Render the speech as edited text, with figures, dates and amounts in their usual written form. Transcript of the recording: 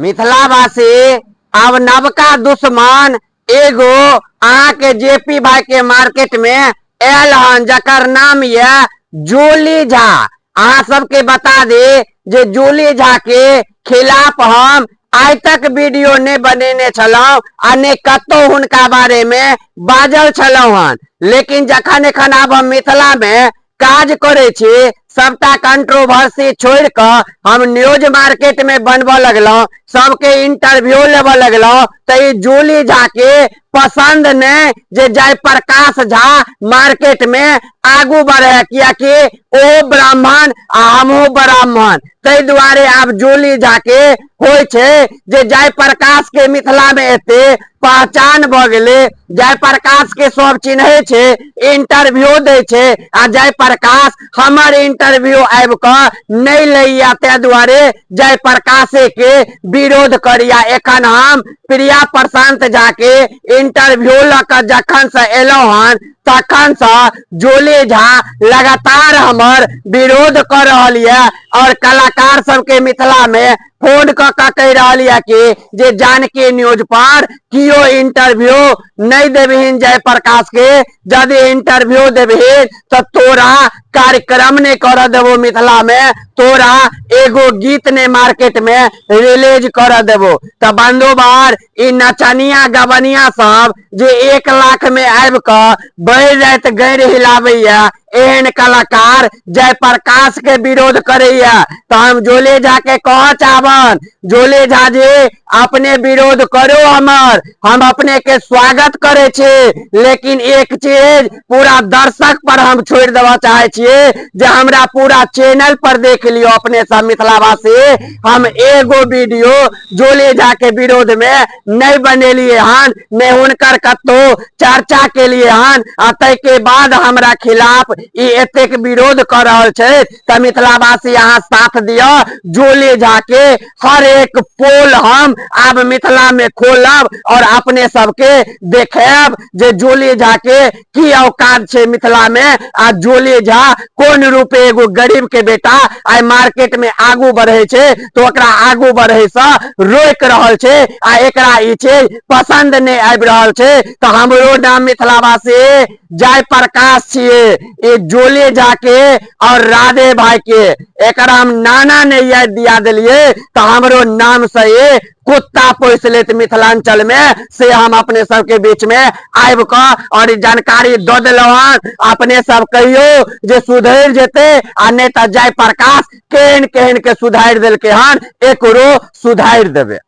मिथिलावासी, आब नवका दुश्मन एगो अहाँके जेपी भाई के मार्केट में आयल हन, जकर नाम यऽ जोली झा। अहाँ सबके बता दी जे जोली झा के खिलाफ हम आइ तक वीडियो नहि बनेने छलहुँ आ नहि कतहु हुनका बारे में बाजल छलहुँ हन। लेकिन जखन एखन आब हम मिथिला में काज करै छी, सबटा कंट्रोवर्सी छोड़ि कऽ हम न्यूज मार्केट में बनबऽ लगलहुँ, सबके इंटरव्यू लेबऽ लगलहुँ, तऽ ई जूली झा के पसंद नहि जे जयप्रकाश झा मार्केट में आगू बढ़े, कियाकि ओ ब्राह्मण आ हमहूँ ब्राह्मण। ताहि दुआरे आब जूली झा के होइ छै जे जयप्रकाश के मिथिला में एते पहचान भऽ गेलै, जयप्रकाश के सब चिन्है छै, इंटरव्यू दै छै, आ जयप्रकाश हमर इंटरव्यू आबि कऽ नहि लैया, ताहि दुआरे जयप्रकाशे के विरोध करिया। एखन हम प्रिया प्रशांत झा के इंटरव्यू लऽ कऽ जखन से एलहुँ हन तखन से जोली झा लगातार हमर विरोध कऽ रहल यऽ और कलाकार सबके मिथिला में फोन कऽ कऽ कहि रहल यऽ कि जे जानकी न्यूज पर कियो इंटरव्यू नहि देबहीन जयप्रकाश के, यदि इंटरव्यू देबहीन तऽ तोरा कार्यक्रम नहि करऽ देबो मिथिला में, तोरा एगो गीत नहि मार्केट में रिलीज करऽ देबो। तऽ बंधुबार, ई नचनिया गबनिया सब जे 1 लाख में आबि कऽ भरि राति गैर हिलाबैया, एहन कलाकार जयप्रकाश के विरोध करैया, तऽ हम जोले झा के कहऽ चाहबन, जोले झा जी अपने विरोध करू हमर, हम अपने के स्वागत करै छी, लेकिन एक चीज पूरा दर्शक पर हम छोड़ि देबऽ चाहै छियै जे हमरा पूरा चैनल पर देख लियौ अपने सब मिथिलावासी, हम एगो वीडियो जोले झा के विरोध में नहीं बनेलिए हन, नहीं हुनकर कतौ चर्चा के लिए हन, आ ताहि के बाद हमरा खिलाफ ई एतेक विरोध कर रहल छै। तऽ मिथिलावासी अहाँ साथ दिअ जोले झा के, हर एक पोल हम आब मिथिला में खोलब और अपने सबके देखायब जे जोले झा के की औकात छै मिथिला में, आ जोले झा कोन रूपे एगो गरीब के बेटा आइ मार्केट में आगू बढ़े छै तो ओकरा आगू बढ़े से रोकि रहल छै, आ एकरा ई चीज पसंद नहि आबि रहल छै। तऽ हमरो नाम मिथिलावासी जयप्रकाश छियै, ई जोले झा के और राधे भाई के एकरा हम नाना नहि याद दिया देलियै तऽ हमरो नाम से ये कुत्ता पोसि लेत मिथिलांचल में, से हम अपने सबके बीच में आबि कऽ और ई जानकारी दऽ देलहुँ हन। अपने सब कहियौ जे सुधरि जेतै, आ नहि तऽ जयप्रकाश केहन केहन के सुधारि देलकै हन, एकरो सुधारि देबै।